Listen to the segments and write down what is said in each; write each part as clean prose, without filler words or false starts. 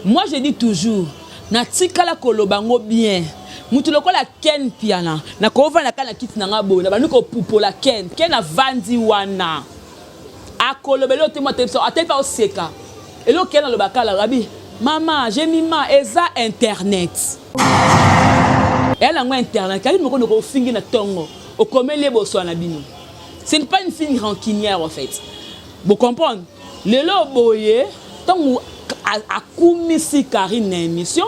Moi je dis toujours natikala koloba ngo bien mutu lokola Ken Mpiana nakovanda kaka na kiti na nga boye nabandi kopupola Ken Ken avandi wana akoloba eloko te mwa telebisa atali mpe aoseka eloko Ken aloba kala abi mama jemima eza internet eya nango internet kali moko noko ofingi na tongo okomeli ye boswa na bino ce n'est pas une fille rancunière en fait Bo comprendre? Lelo boye tango akumisi Carine na emission,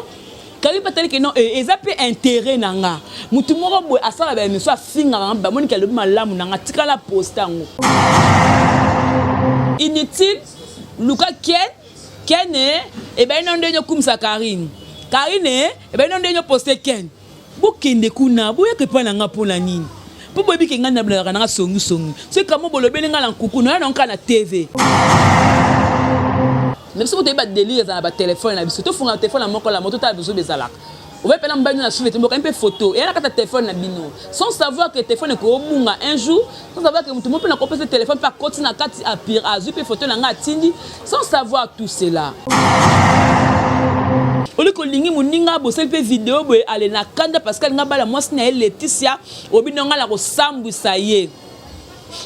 Carine pe atali ke non eh, eza pe interet na nga. Mutu moko boye asala ba emission afingaka nga, bamoni ke alobi malamu na nga, tika na poster yango. Inutile, luka Ken, Ken eh, ebandi na ndenge okumisa Carine. Carine eh, ebandi na ndenge poster Ken. Bokende kuna, boyaka epai na nga mpo na nini? Mpo boyebi ke ngai nalobelaka na nga songisongi. Soki kamo bolobeli ngai na nkuku, naya na kaka na TV. Na biso kutu toyebi ba delire ezala na ba telephone na biso. Tofungola telephone na moko la moto totala buzoba ezalaka. Obe pena mobali na sous-vêtement bokangi mpe photo eya na kati ya telephone na bino. Sans savoir que telephone ekobunga un jour, sans savoir que moto moko mpe nakopesa telephone mpe akoti na kati azwi mpe photo na ngai atindi, sans savoir tout cela. Oli kolingi moninga bosali mpe video boye ale na kanda parce que alinga bala mwasi na ye Leticia obi no ngai na kosambwisa ye.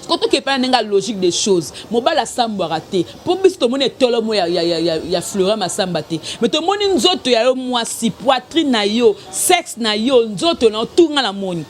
Sikoyo tokepa na ndenge ya logique des choses mobali asambwaka te mpo biso tomoni etolomo ya, ya, ya, ya, ya Florian Masamba te mais tomoni nzoto ya yo mwasi poitrine na yo sexe na yo nzoto na yo tout ngai namoni.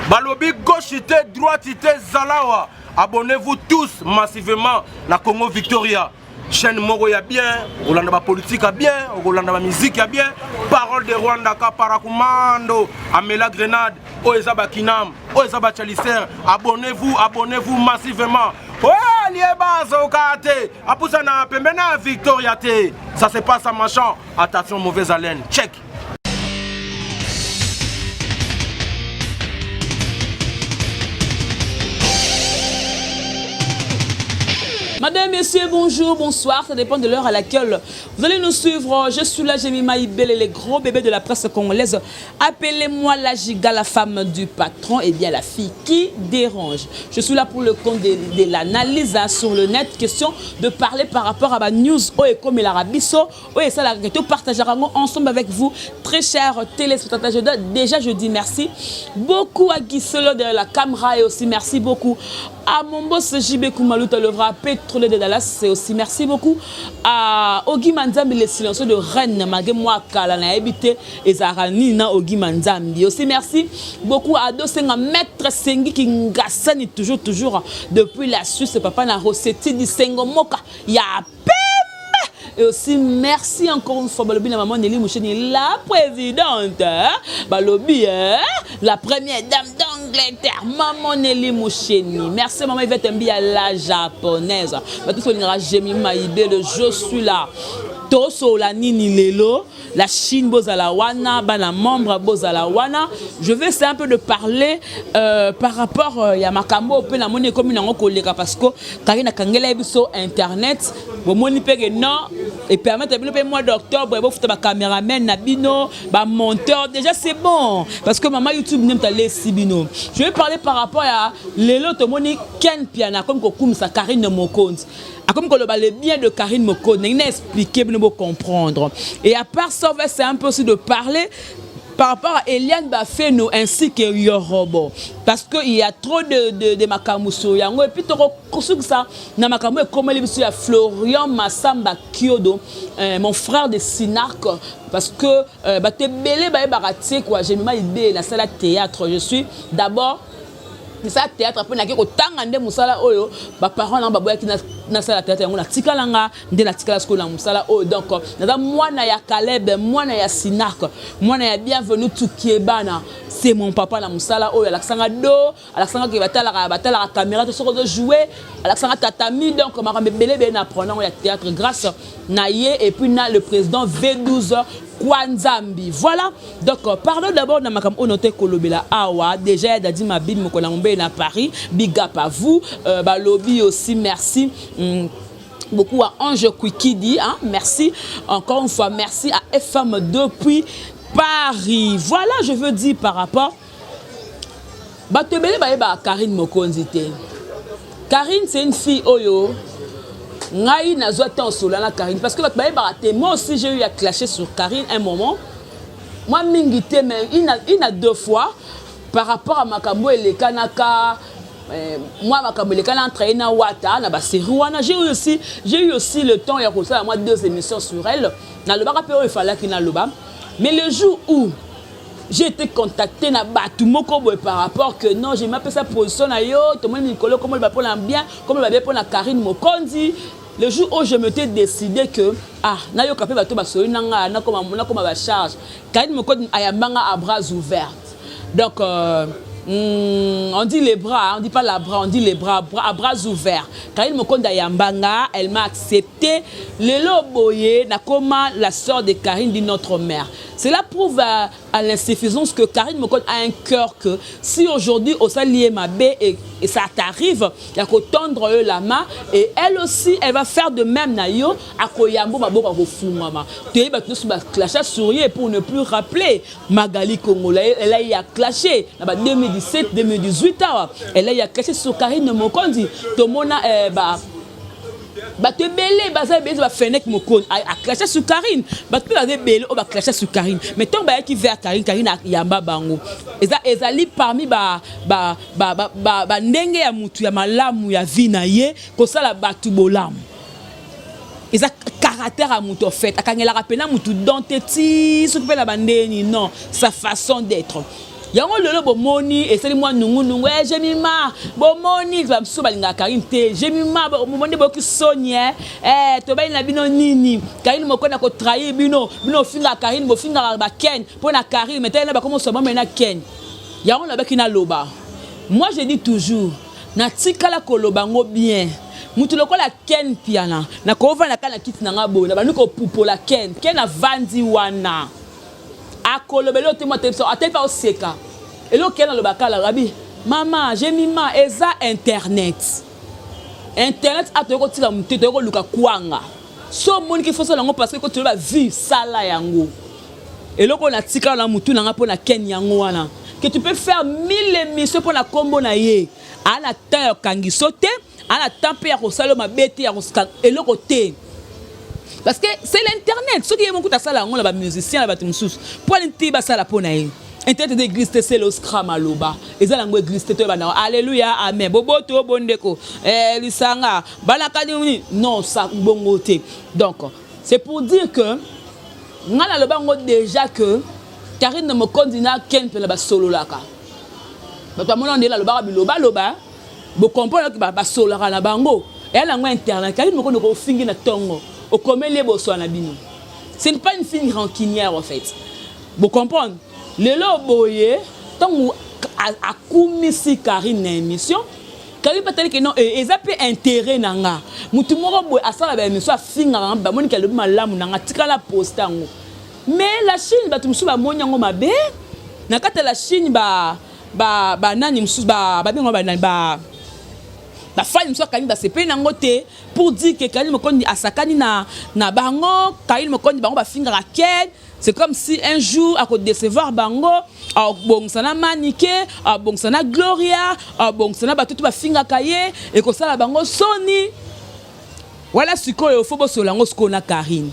Balobi gauche te droite te zalawa. Abonnez-vous tous massivement na Congo Victoria. Chaîne moko ya bien, okolanda ba politique ya bien, okolanda ba musique ya bien. Parole de Rwanda ka paracommando, amela grenade, oyo eza ba kinam, oyo eza ba chalicer. Abonnez-vous, abonnez-vous massivement. Oh, lieba azoka te, apusana pembeni ya Victoria te. Ça se passe à Machan. Attention mauvaise haleine. Check. Madame, Messieurs, bonjour, bonsoir. Ça dépend de l'heure à laquelle vous allez nous suivre. Je suis là, j'ai mis Maïbel et les gros bébés de la presse congolaise. Appelez-moi la giga, la femme du patron, et bien la fille qui dérange. Je suis là pour le compte de, de l'analyse hein, sur le net. Question de parler par rapport à ma news comme la oyo esalaka ke to partageaka yango ensemble avec vous très chers téléspectateurs. Je dois, déjà je dis merci beaucoup à Giselo derrière la caméra et aussi merci beaucoup à mon boss JB Kumaluta le vrai pétrolier de Dallas et aussi merci beaucoup à Ogi Manzambi le silencieux de Rennes malgré moi kala na yebi te ezalaka nini na Ogi Manzambi aussi merci beaucoup à Dosenga maître Sengi Kingasani toujours toujours depuis la Suisse papa na Rossetti di Sengo Moka ya pembe. Et aussi merci encore une fois balobi na maman Nelly Moucheni la présidente hein? Balobi hein? La première dame d'Angleterre maman Nelly Moucheni. Merci maman Yvette Mbia la japonaise. Bato solingaka Jemima Ibele je suis là. Tosola nini lelo la Chine bozala wana bana membre bozala wana je vais essayer un peu de parler euh, par rapport euh, ya makambo pe na moni ekomi nango koleka parce que Karine akangela ye biso internet bomoni mpe ke non et permettre bino mpe mois d'octobre bofuta ba cameraman na bino ba monteur déjà c'est bon parce que mama YouTube nde moto alesi bino je vais parler par rapport ya lelo tomoni Ken Piana akomi kokumisa Karine Mokonzi akomi koloba le bien de Karine Mokonzi ndenge na expliquer bino bo comprendre et à part ça c'est un peu aussi de parler par rapport à Eliane Bafeno ainsi que Yorobo parce que il y a trop de de, de makambo sur yango et puis toko kosukisa na makambo ekomeli biso ya Florian Massamba Kiodo euh, mon frère de Sinarc parce que euh, bato ebele bayebaka te quoi Jemima Ibe nasala théâtre je suis d'abord nasala théâtre mpe nake kotanga nde mosala oyo baparent nanga baboyaki nasala théâtre yango natikala nga nde natikala sikoyo na mosala oyo donc naza mwana ya Caleb mwana ya Sinark mwana ya bienvenu Tukiebana c'est mon papa na mosala oyo alakisanga do alakisanga ke batalaka batalaka caméra to soki ozo jouer alakisanga tatami donc makambo ebele ebele na apprendre yango ya théâtre grâce na ye et puis na le président V12 Kwanzambi voilà donc pardon d'abord na makambo oyo note kolobela awa déjà ya Dadi Mabim mokolo ya mombele na Paris big up à vous euh, balobi aussi merci mm. Beaucoup à Ange Kwikidi, hein? Merci encore une fois, merci à FM depuis Paris. Voilà, je veux dire par rapport bato ebele bayebaka Karine Mokonzi te. Karine, c'est une fille oyo ngai nazwa temps osola na Karine, parce que bato bayebaka te. Moi aussi, j'ai eu à clasher sur Karine un moment, moi mingi te, mais une à deux fois, par rapport à makambo elekanaka, moi makambo elekana entre ye na Wata na basérie wana. J'ai eu aussi le temps ya kosala moi deux émissions sur elle. Nalobaka mpe oyo efalaki naloba. Mais le jour où j'ai été contacté na bato moko boye par rapport que non, j'ai mapesa position na yo, tomoni mikolo komo loba mpona bien, komo loba bien mpona Karine Mokonzi, le jour où je m'étais décidé que ah, nayoka mpe bato basoli na nga, nakoma bacharge, Karine Mokonzi ayambanga à bras ouverts. Donc on dit les bras, on dit pas la bras, on dit les bras, bras à bras ouverts. Karine Mokonzi ayambanga, elle m'a accepté. Lelo boye, nakoma la sœur de Karine, dit notre mère. Cela prouve à l'insuffisance que Karine Mokonzi a un cœur que si aujourd'hui osali ye mabe et ça t'arrive, il y a qu'au tendre la main et elle aussi, elle va faire de même na yo, akoyambo maboko akofungwama. Toyebi bato nyonso baclasha sur ye, pour ne plus rappeler Magali Kongola, elle a eu à clasher na ba 2017 2018 awa, elle a eu à clasher sur Karine Mokonzi. Tomona ba bato ebele baza ebele, bafenek Mokonzi aclashe sur Karine, bato mpe baza ebele oyo baclashe sur Karine. Mais ntango bayaki vers Karine, Karine ayamba bango. Eza ezali parmi bandenge ya mutu ya malamu ya vie na ye, kosala bato bolamu eza caractère ya moto. En fait, akangelaka mpena motu don te ti soki mpe na bandeni. Non, sa façon d'être yango lelo bomoni esali mwa nungunungu. E Jemima, bomoni bamosusu balingaka Karine te. Jemima, bomoni, boyoki soni e tobali na bino nini? Karine moko na kotrahir bino. Bino bofingaka Karine, bofingaka baken mpo na Karine metali na bakomoso bamai na Ken. Yango nabaki naloba, moi je dis toujours, natikala koloba yango bien. Mutu lokola Ken Piana, nakovanda kaka na kiti na nga boye, na bandi kopupola Ken. Ken avandi wana, akolobela oyo te. Mwa telebisa ateli mpe oseka eloko Ken alobaka rabi mama Jemima. Eza internet, internet a toyei kotika motu te, toyei koluka kwanga. So omoniki fosala yango parce que kotoyeba vie, sala yango. Eloko oyo natikala na mutu na nga mpo na Ken yango wana, que tu peux faire mille émissions mpo na nkombo na ye, aa na temps ya kokangiso te, aa na temps mpe ya kosala oyo mabe te, ya eloko te, parce que c'est l'internet. Soki ye moko asala yango na bamusicien na bato mosusu, mpo ani te basala mpo na ye? Internet eza église te. Sele oscram aloba eza nango église te. Toyeba nango alleluya, amen, boboto, bondeko, lisanga balakani non, sa bongo te. Donc c'est pour dire que ngai naloba yango déjà que Karine Mokonzi na Ken mpe na basololaka. Bato bamona ndenge alobaka bilobaloba, bocomprendre, basololaka na bango. Eya nango internet. Karine Mokonzi kofingi na ntongo, okomeli ye boswa na bino. Ce n'est pas une fille rancunière en fait, bocomprendre. Lelo boye, ntango akumisi Karine na émission, Karine mpe ataliki non, eza mpe intérêt na nga. Motu moko boye asala baémission, afingaka nga, bamoniki alobi malamu na nga, tikala poste yango. Mais la Chine, bato mosusu bamoni yango mabe. Na kati ya la Chine, banani mosusu babengo banani, bafani mosusu akangi, basepeli nango te, pour dire que Karine Mokonzi asakani na bango. Karine Mokonzi, bango bafingaka Ken, c'est comme si un jour akodécevoir bango, abongisa na Manike, abongisa na Gloria, abongisa na bato to bafingaka ye, ekosala bango soni. Wala sikoyo fo bosola yango sikoyo na Karine.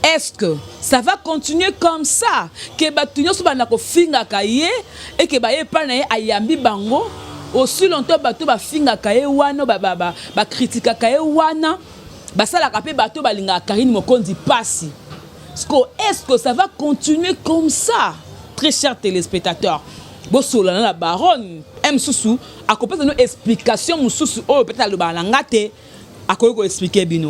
Est-ce que ça va continuer comme ça, ke bato nyonso banda kofingaka ye, eke baye epai na ye, ayambi bango? Aussi longtemps bato bafingaka ye wana, bakritikaka ye wana, basalaka mpe bato balingaka Karine Mokonzi pasi. Est-ce que ça va continuer comme ça? Très chers téléspectateurs, bosolana na baronne m mosusu, akopesa no explication mosusu oyo peut-être alobaka na nga te, akoki koexpliquer bino,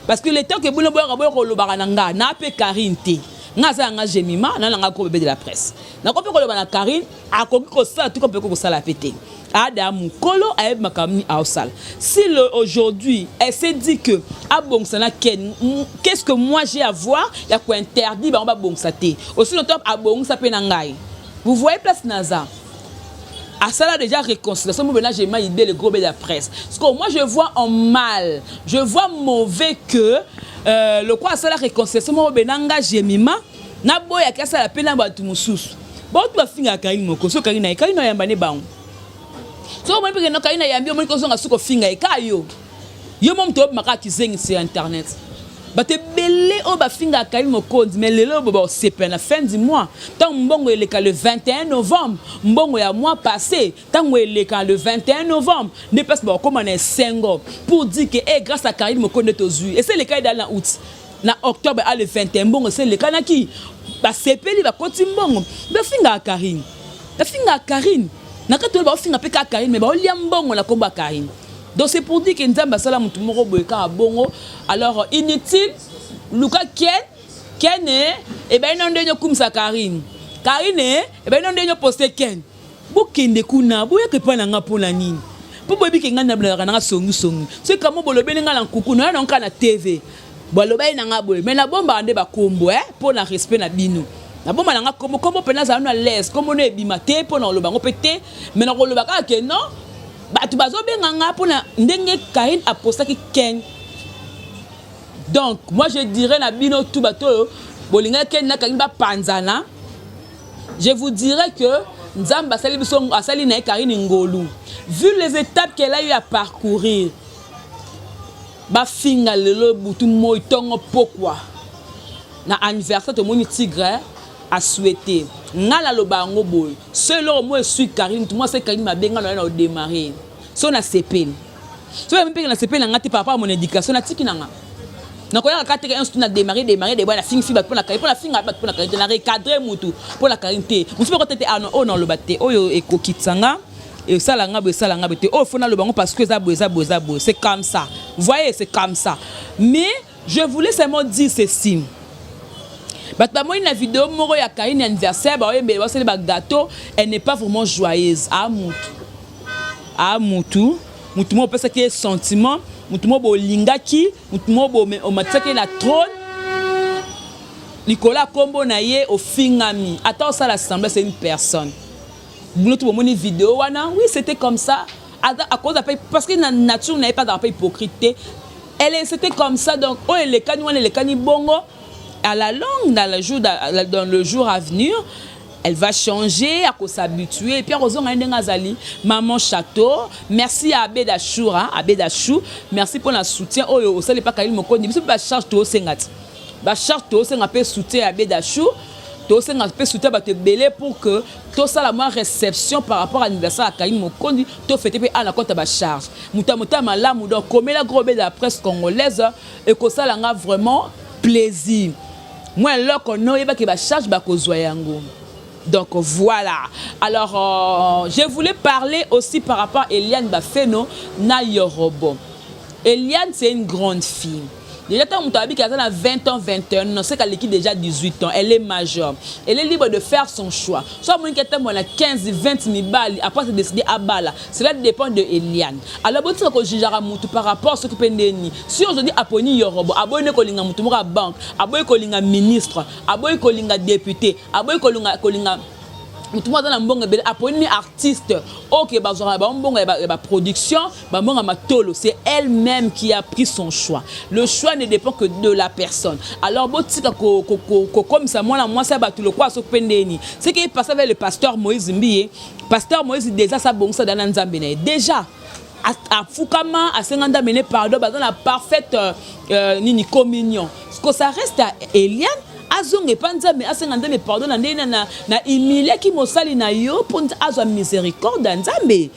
parce que le temps ke bino boyaka boya kolobaka na nga na mpe Karine te. Nga aza yanga Jemima na nanga ko bébé de la presse, nakoki mpe koloba na Karine, akoki kosala tuka mpe kosala pe te. Ada mokolo ayebi makambo nini aosala. Si le aujourd'hui elle s'est dit que abongisa na Ken, qu'est-ce que moi j'ai à voir ya kointerdire bango babongisa te? Aussi longtemps abongisa mpe na ngai, vous voyez place naza. Asala déjà réconciliation mo bena Jema Ide, le gros de la presse. Parce que moi, je vois en mal, je vois mauvais que le quoi asala réconciliation mo bena nga Jemima naboyaki asala mpe na bato mosusu. Bato bafingaka Karine moko so Karine aye, Karine ayamba ne bango. So omoni mpe keno Karine ayambi, omoni kozonga suki ofinga ye ka yo yo mo moto obimaka kizengi sur internet. Bato ebele oyo bafingaka Karine Mokonzi, mais lelo oyo basepela na fin du mois, ntango mbongo eleka le 21 novembre, mbongo ya mois passé, ntango eleka le 21 novembre nde place bakokóma na esengo pour dire que eh, grâce à Karine Mokonzi nde tozwi. Ese eleka edali na août, na octobre a le 21, mbongo ese elekanaki, basepeli, bakoti mbongo. Bafingaka Karine, bafingaka Karine na kati oyo baofinga mpe kaka Karine, mais baolia mbongo na nkombo ya Karine. Donc c'est pour dire que Nzambe asala motu moko boye kaka bongo. Alors inutile, luka ken kene ebali na ndenge okumisa Karine, Karine ebali na ndenge oposte ken. Bokende kuna, boyaka epai na nga mpona nini? Mpo boyebi ke ngai nabelaka nanga songisongi. Soki kamo bolobeli ngai na nkuku noya na nka na TV, balobaki na nga boye, mais nabombaka nde bakombo mpo na respect na bino. Nabomba na nga kombo, kombo mpenza azala no à l'aise, kombo no ebima te mpo na koloba yango mpe te, mais nakoloba kaka ke non, bato bazobenga nga mpona ndenge Karine apostaki ken. Donc moi, je dirais na bino tu bato oyo bolingaki ken na Karine bapanzana, je vous dirais que Nzambe asali biso, asali na ye Karine ngolu, vu les étapes qu'elle a eu à parcourir. Bafinga lelo butu moi ntongo pokwa. Na anniversaire tomoni tigre asouhaité. Nga naloba yango boye: so eloko mo esui Karine, tu mwasi Karine mabe, nga na na odémarre. So nasepeli, so yami mpeke nasepeli na nga te par rapport à mon éducation, natiki na nga, nakoyaka kaka teke instu na démarre démarre deboye, nafingi fi bato mpo na Karine, mpo nafinga bato mpo na Karine te, na recadre mutu mpo na Karine te. Mosu mpe kote te ano oyo naloba te, oyo ekokitisa nga, esala nga boye, esala nga boye te. Oyo fo naloba yango parce que eza boye, eza boye, eza boye, c'est comme ça. Vous voyez, c'est comme ça. Mais je voulais seulement dire ceci: bato bamoni na video moko ya Karine anniversaire, baoyembele, basali bagâteau, elle n'est pas vraiment joyeuse. A mutu a mutu, mutu moko opesaki ye sentiment, mutu moko bolingaki, mutu moko omatisaki ye na trône likolo ya nkombo na ye, ofingami. Ata osala semblant, c'est une personne. Bino to bomoni video wana, oui, c'était comme ça à cause, parce que na nature na ye pas azala mpe hypocrite te. Elle, c'était comme ça. Donc oyo elekani wana elekani bongo. À la longue, dans le jour à venir, elle va changer, à s'habituer et puis akozonga ndenge azali. Maman Château, merci à Abed Achour, hein, Abed Achou, merci pour le soutien oyo osali pa Karine Mokonzi. Biso bacharge tosenga ti bacharge, tosenga mpe soutien ya Abed Achour, tosenga mpe soutien bato ebele pour que tosala mwa réception par rapport à anniversaire ya Karine Mokonzi, tofete mpe ana kota bacharge moto ya motema malamu. Donc komela gros de la presse congolaise, ekosala nga vraiment plaisir. Mwa eloko no oyebaki bacharge bakozwa yango. Donc voilà. Alors, je voulais parler aussi par rapport à Eliane Bafeno na Yorobo. Eliane, c'est une grande fille. Déjà, tant que tu as 20 ans, 21 ans, c'est qu'elle est déjà 18 ans, elle est majeure. Elle est libre de faire son choix. Soit moi qui a 15, 20 mibali, après se décider abala. Cela dépend de Eliane. Alors, bon, tu sais que mutu par rapport à ce qui peut ndeni. Si aujourd'hui aponi Yorobo, aboyi kolinga mutu moko banque, aboyi kolinga ministre, aboyi kolinga député, aboyi kolinga kolinga mutu moko aza na mbongo ebele, aponi artiste oyo bazwaka bambongo ya baproduction, bambongo ya matolo, c'est elle-même qui a pris son choix. Le choix ne dépend que de la personne. Alors botika kokomisa mwana mwasi ya bato lokwa soki mpe ndeni. Ce qui est passé avec le pasteur Moïse Mbiye, pasteur Moïse déjà sabongisa da na Nzambe na ye, déjà afukama, asenga Nzambe ne pardon, baza na parfaite nini, communion. Parce que ça reste à Eliane azonga epa Nzambe, asenga Nzambe pardon na ndenge na humiliaki mosali na yo, mpo azwa miséricorde ya Nzambe.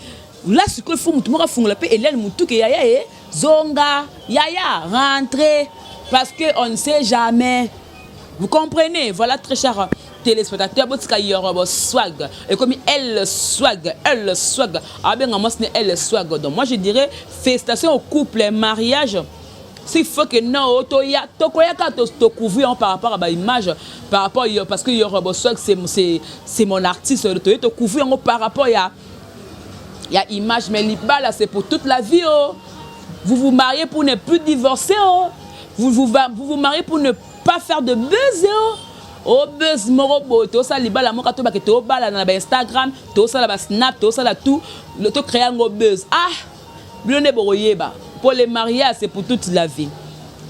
La sikoyo fo motu moko afungola mpe Eliane motuke: yaya ye, zonga yaya, rentre, parce que on ne sait jamais. Vous comprenez? Voilà, très cher téléspectateur, botika Yorobo swag ekomi elle swag, elle swag, abenga mwasi ne elle swag. Donc moi, je dirais félicitations au couple, mariage. S'il faut que non, toya tokoyaka tocouvrir par rapport à baimage, par rapport, parce que Yorobo swag, c'est mon artiste, toye tocouvrir yango par rapport ya image. Mais libala, c'est pour toute la vie. Oh, vous vous mariez pour ne plus divorcer. Oh, vous vous, vous vous mariez pour ne pas faire de buzz. Oh, O buzz moko boye, tosala libala moko, tobake tobalana na bainstagram, tosala basnap, tosala tout, tocréer yango buzz. Ah, bino nde bokoyeba. Mpo le mariage, c'est pour toute la vie.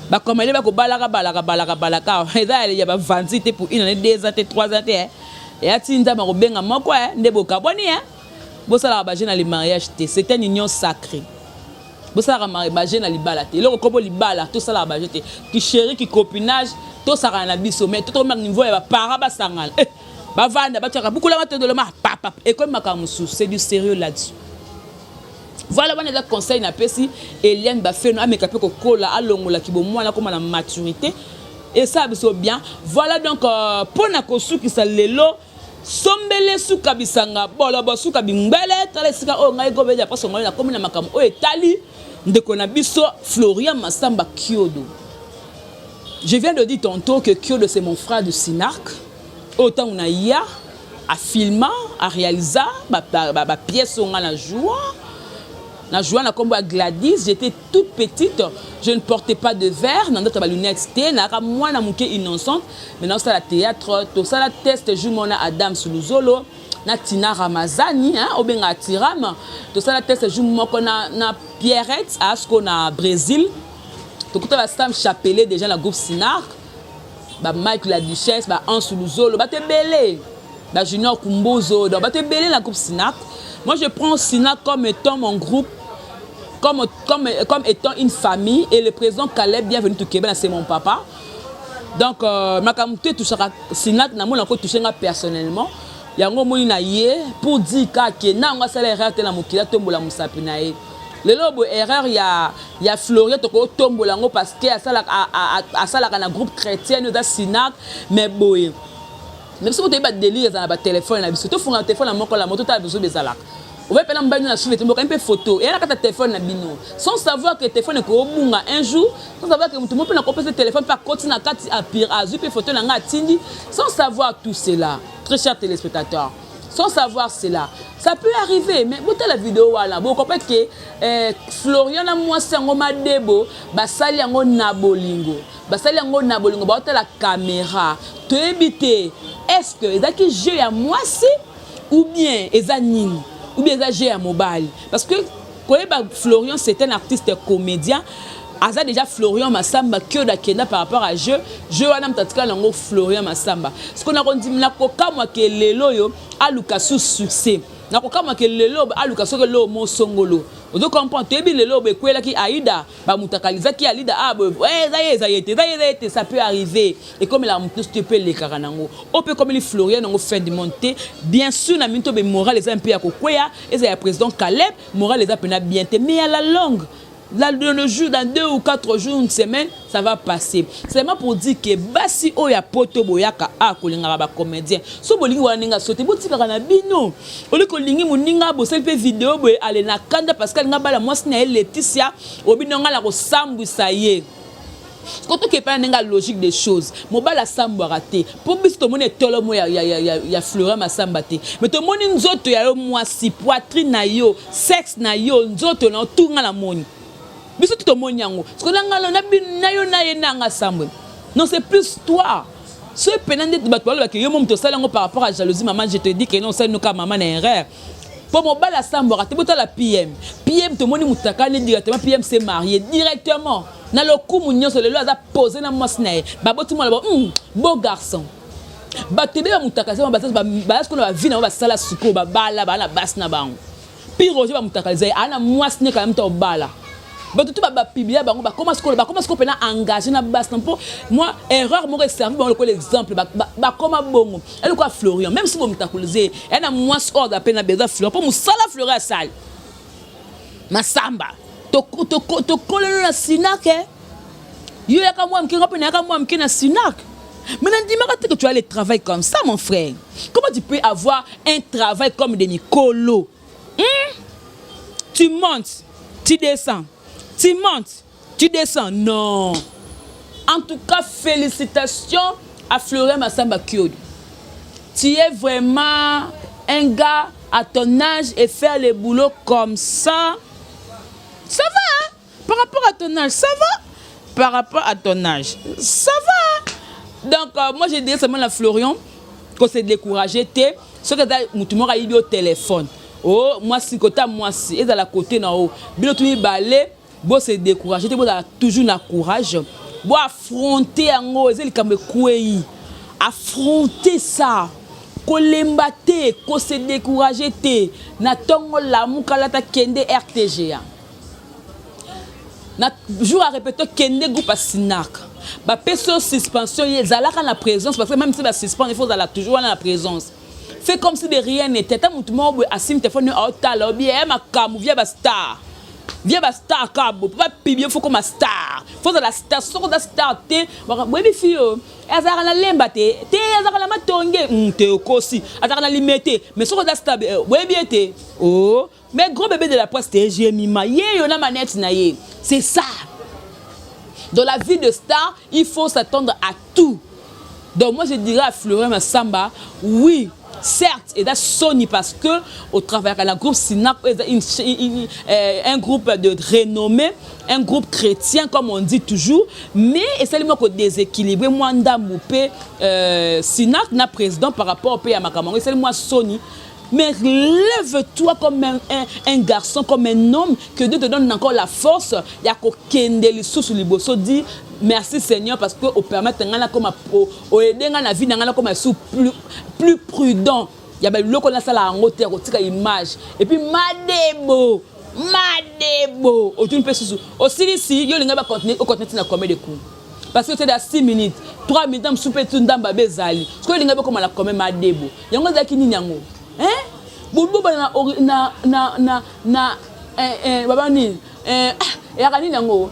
Bakomele bakobalaka balaka balaka balaka, eza ya bavandi te pour une année, 2 ans te, 3 ans te. Eya ti Nzambe akobenga moko nde bokabwani. Bosalaka bajeu na le mariage te, c'est une union sacrée. Bosalaka bajeu na libala te. Eloko kobo libala, tosalaka bajeu te. Kichéri, kicopinage, tosakana na biso, mais totokomaka niveau ya baparents basangana, eh, bavanda, batiaka bukula matondoloma papa, ekomi makambo mosusu. C'est du sérieux là-dessus. Voilà, wana eza conseil napesi Eliane Bafeno. Ameka mpe kokola, alongolaki bomwana, akóma na maturité, esala biso bien. Voilà, donc mpo na kosukisa lelo, sombele suka bisanga bolobo suka bingbele. Tala esika oyo ngai gobeja mposo ngai nakomi na makambo oyo etali ndeko na biso Florian Masamba Kiodo. Je viens de dire tantôt que Kiodo, c'est mon frère de Sinark. Oyo ntango na ya afilma, aréalisa bapièce oyo ngai na joua, na joua na nkombo ya Gladys. J'étais toute petite, je ne portais pas de verre na ndoto, balunettes te, nayaka mwana moke, innocente, mais naosala théâtre. Tosala test jour mona Adam Suluzolo na Tina Ramazani, obengaka Tiram. Tosala test jour moko na Pierrette asko na Brésil. Tokuta basam Chapelet déjà na groupe Sinark, bamike la Duchesse, baanse Luzolo, bato ebele, bajunior Kumbuzo, donc bato ebele na groupe Sinac. Moi, je prends Sinac comme étant mon groupe, comme étant une famille. Et le président Caleb Bienvenu Tukebena, c'est mon papa. Donc makambo te etouchaka Sinac, namona yango touche nga personnellement. Yango omoni na ye pour dire kake na yango asala erreur te na mokili, atombola mosapi na ye. Lelo boye, erreur ya Florian, tokotombola yango parce que asalaka na groupe chrétien eza Sinac. Mais boye, mais biso toyeba délire eza na batelefone na biso. Tofunga telefone na moko la moto, tala biso bezalaka obe mpena mobali na suve te, mboka mpe photo eya na kati ya telefone na bino, sans savoir que telefone ekobunga un jour, sans savoir que motu mo mpe na kopesa telefone mpe akoti na kati, azwi mpe photo na ngai, atindi, sans savoir tout cela. Très chers téléspectateurs, sans savoir cela, ça peut arriver. Mais botala video wana, bocomprendre ke Florian na mwasi yango Madebo basali yango na bolingo, basali yango na bolingo. Baotala caméra, toyebi te est ce que ezalaki jeu ya mwasi ou bien eza nini, ou bien eza jeu ya mobali. Parce que koyeba Florian, c'est un artiste comédien. Aza déjà Florian Masamba Kiodo, akenda par rapport à jeu wana, moto atikala yango Florian Masamba. Siko nakokamwa ke lelo oyo aluka su succès, nakokamwa ke lelo aluka soki eloo mosongolo. Ozo comprendre? Toyebi lelo boye ekwelaki Aida, bamutakalizaki Alida. Ah boye, eza ye, eza ye te, eza ye, eza ye te. Ça peut arriver, ekomelaka motu nyonso te, mpe elekaka nango. Oyo mpe ekomeli Florian nango, fin du monde te. Bien sûr, na mingi to be moral eza mpe ya kokweya, eza ya président Caleb, moral eza mpena bien te. Mais à la longue, là, dans le jour, dans 2 ou 4 jours, une semaine, ça va passer. Seulement pour dire que basi oyo ya poto boyaka a kolingaka bacomédien, so bolingi wana ndenge asote, botikaka na bino. Oli kolingi moninga, bosali mpe video boye, ale na kanda parce que alinga bala mwasi na ye Leticia, obino ngai na kosambwisa ye. Kotoki epai na ndenge ya logique des choses, mobali asambwaka te. Mpo biso tomoni etolomo ya Florian Masamba te, mais tomoni nzoto ya yo mwasi, poitrine na yo, sexe na yo, nzoto na yo, tunga na moni biso to tomoni yango. Siko na ngai na yo na ye nanga sambwe, non, c'est plus toi. So epena nde bato balobaki yo mo moto osali yango par rapport à jalousie. Mama, je te dis que non, osali noka mama na erreur, mpo mobali asambwaka te. Botala PM, PM tomoni motakani directement. PM s'est marié directement na lokumu nyonso. Lelo aza posé na mwasi na ye, baboti mwana ba beau garçon. Bato ebele bamutaka baza sikoyo na bavi na bango, basala sikoyo, babala, baa na basi na bango. Pi Roger, bamutakaliza ye, aa na mwasi ne kala mutu obala. Bato to bapublier bango, bakoma sikoyo, bakoma sikoyo mpena engagé na basi na. Mpo mwa erreur moko eservi bango lokola exemple, bakoma bongo. Eloko Florian, même si bomutakulize ye, eya na mwasi oyo aza mpe na besoin Florian, mpo mosala Florian asali Masamba, tokolelo na Sinake. Yo yaka mwa moke, nga mpe nayaka mwa moke na Sinak, mais nandimaka te que tu as le travail comme ça. Mon frère, comment tu peux avoir un travail comme des mikolo, Tu montes, tu descends, tu montes, tu descends. Non, en tout cas, félicitations à Florian Massamba Kiodo. Tu es vraiment un gars à ton âge et faire le boulot comme ça ça va, hein? Par rapport à ton âge, ça va. Par rapport à ton âge, ça va. Donc moi, je dirais seulement na Florian ko se décourager te. Soki eza motu moko ayibi yo telefone, o mwasi, kota mwasi ezala kote na o bino tu mibale, bo se décourager te, bozala toujours na courage, bo affronter yango. Eza likambo ekwei, affronter ça, kolemba te, ko se décourager te. Na ntongo lamuka, lata, kende RTGA. Na jour ya répétition, kende groupe ya Sinac. Bapesi yo suspension, ye ezalaka na présence, parce que même si basuspendre, il faut ozala toujours wana na présence. Fait comme si de rien n'était. Ata motu moko boye asimi telefone, aotala obi ye makambo via bastar, via bastar kaka boye. Mpo bapublier, faut koma star, faut ozala star. Soki oza star te, boyebi fi oyo azalaka na Lemba te, te azalaka na Matonge te, okosi, azalaka na Lime te. Mais soki oza star, boyebi ye te. Oh, mais gros bébé de la presse te, Jemima ye yo na manette na ye, c'est ça. Dans la vie de star, il faut s'attendre à tout. Donc moi, je dirais à Florian Massamba, oui, certes eza soni, parce que au travers la groupe Sinac, un groupe de renommée, un groupe chrétien comme on dit toujours, mais esali moko déséquilibré mwa ndambu mpe Sinac na président par rapport mpe ya makambo yango, esali mwa soni. Mais lève-toi comme un garçon, comme un homme, que Dieu te donne encore la force. Ya kokende lisusu liboso. Dit merci Seigneur parce que opermettre nga nakoma, oaider nga na vie na nga nakoma su plus prudent. Ya biloko nasala yango te, ya kotika image. Et puis madebo madebo otuni mpe susu, osilisi yo, olinga bacontinue, ocontinue ntina combien de coups? Parce que c'est 6 minutes, 3 minutes na mosusu mpe tu ndambo abe ezali. Soki olinga bekoma na combien? Madebo yango ezalaki nini yango, hein? Bobana na baba nini, eyaka nini yango?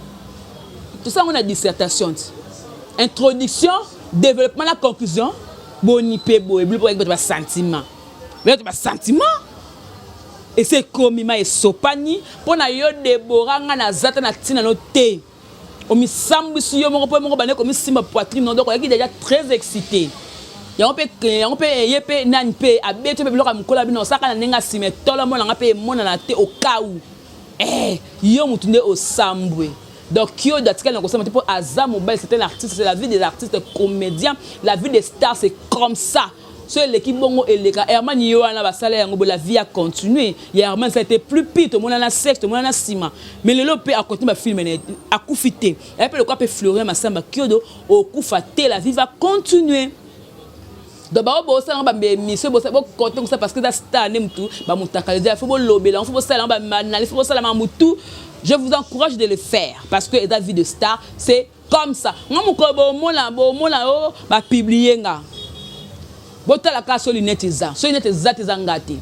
Tosala yango na dissertation ti introduction, développement na conclusion. Boni mpe boye, biloko bato basentiment, bato basentiment ese ekomi ma esopani mpo na yo. Debora, nga naza te na ntina no te. Omisambwisi yo moko mpo moko bande komisimba poitrine no. Donc oyaki déjà très excité. Yango mpe, yango mpe ye mpe nani mpe abeti mpe biloko ya mokolo ya bino, osaka na ndenge ya nsima etolo monanga mpe emonana te okau. Yo motu nde osambwe. Donc Kiodo atikali na kosamba te mpo aza mobali, c'est un artiste, c'est la vie des artistes comédiens, la vie des stars, c'est comme ça. So eleki bongo, eleka. Herman ye wana basala yango bo, la vie a continué. Ya Herman, ça a été plus pire. Tomona na sexe, tomona na nsima, mais lelo mpe acontinue bafilm na, akufi te. Eya mpe lokwa mpe Florian Masamba Kiodo okufa te, la vie va continuer. Donc bao bosala yango baémission, bokote kosala parce que eza star nde mutu bamutakaliza, faut bolobela yango, faut bosala yango baanalyse, faut bosala mamutu. Je vous encourage de le faire parce que eza vie de star, c'est comme ça. Nga mokolo bomona, bomona o bapublier nga, botala kaka so lunette eza, so lunette eza te, eza nga te.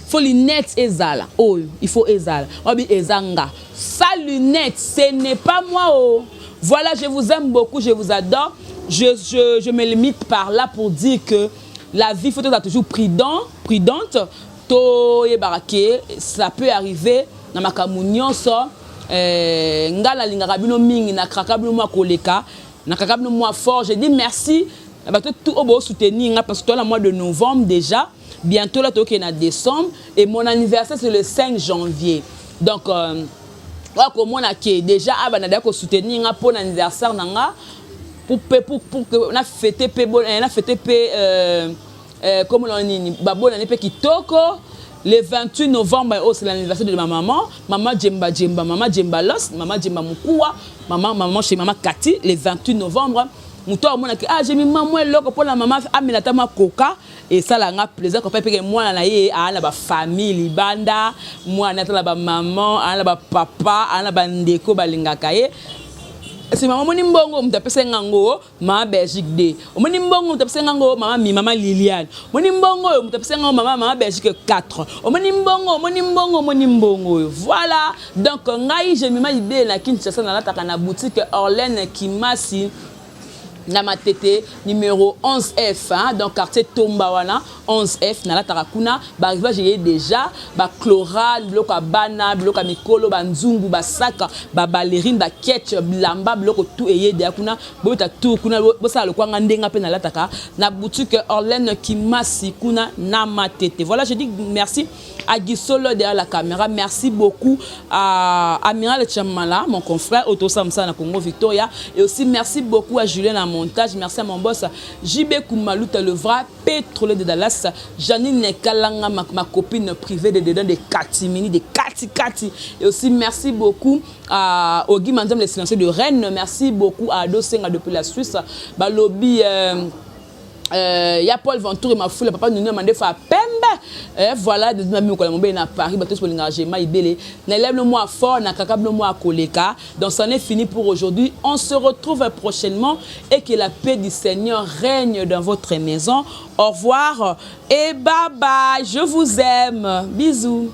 Faut lunette ezala oyo, il faut ezala wabi, eza nga. Sa lunette, ce n'est pas moi. Oh, voilà, je vous aime beaucoup, je vous adore. Je me limite par là pour dire que la vie, faut être toujours prudent, prudente. Toyebaka ke ça peut arriver na makambo nyonso. Nga nalingaka bino mingi, nakraka bino mwa koleka, nakaka bino mwa fort. Je dis merci na bato tout oyo bosoutenir nga, parce que toza na mois de novembre déjà, bientôt là tokende na décembre, et mon anniversaire, c'est le 5 janvier. Donc oya komona ke déjà abanda deya kosoutenir nga mpo na anniversaire na nga, pour que na fête mpe, na fête mpe comme na nini, babonane mpe kitoko. Le 28 novembre, oh, c'est l'anniversaire de ma maman, maman Djemba Djemba, maman Djemba Los, maman Djemba Mukua, maman, maman chez maman Kati, le 28 novembre. Moto amonaki, ah, Jemima mwa eloko mpona mama amela ata mwa koka, esala nga plaisir kopa mpeke mwana na ye aa na bafamille libanda, mwana ata na bamama, aa na bapapa, aa na bandeko balingaka ye. Nsima omoni mbongo moto apesa nga ngo, mama Belgique d, omoni mbongo moto apesa nga ngo, mama mi, mama Liliane, omoni mbongo oyo moto apesa nga ngo, mama Belgique 4, omoni mbongo, omoni mbongo, omoni mbongo oyo. Voilà. Donc ngai Jemima Libele na Kinshasa, nalataka na boutique Orlene Kimasi na Matete, numéro 11F, hein, donc quartier Tomba wana, 11F. Nalataka kuna, baarrivage eye déjà, bachloral, biloko ya bana, biloko ya mikolo, banzungu, basaka, baballerine, baketch, bilamba, biloko tout eye deya kuna. Bobeta tour kuna, bosala lokwanga ndenge mpe nalataka na boutique Orlene Kimasi kuna na Matete. Voilà, je dis merci à Guisolo derrière la caméra, merci beaucoup à Amiral Chamala, mon confrère Oto Samsa na Congo Victoria, et aussi merci beaucoup à Julien. montage. Merci à mon boss JB Koumalouta, le vrai pétrolier de Dallas. Janine Kalanga, ma copine privée de dedans de Katimini, de Kati Kati. Et aussi merci beaucoup à Ogi Mandam, le silencieux de Rennes. Merci beaucoup à Ado Senga depuis la Suisse. Balobi ya Paul Ventour et Mafula, papa Nuno Mandefa Pembe. Voilà, de mami okola mombe na Paris, bato bolinga Jema Ibele. Na lève le moi fort, na kakab le moi koleka. Donc c'en est fini pour aujourd'hui. On se retrouve prochainement et que la paix du Seigneur règne dans votre maison. Au revoir et bye bye. Je vous aime. Bisous.